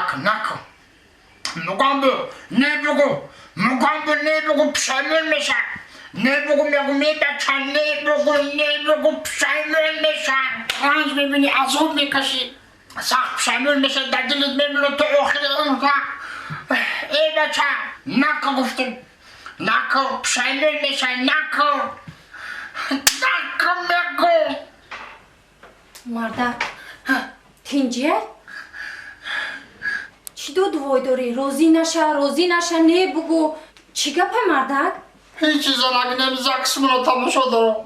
Накун, накун. Мугам бу, не бугу. Мугам бу, не бугу, пушаймон меша. Не бугу, мегу, мебача, не бугу, не бугу, пушаймон меша. Ранҷ мебини, азоб мекашӣ. Сахт пушаймон меша, дар дилит мемонад то охири умра. Э, бача, наку гуфтем. Наку, пушаймон меша, наку. Наку, мегу. Мардак, тинҷия? Чӣ доду вой дорӣ? Розӣ наша, розӣ наша, не бугӯ. Чӣ гапа, мардак? Ҳеҷ чиза нагинем, заксмоно тамошо дорам.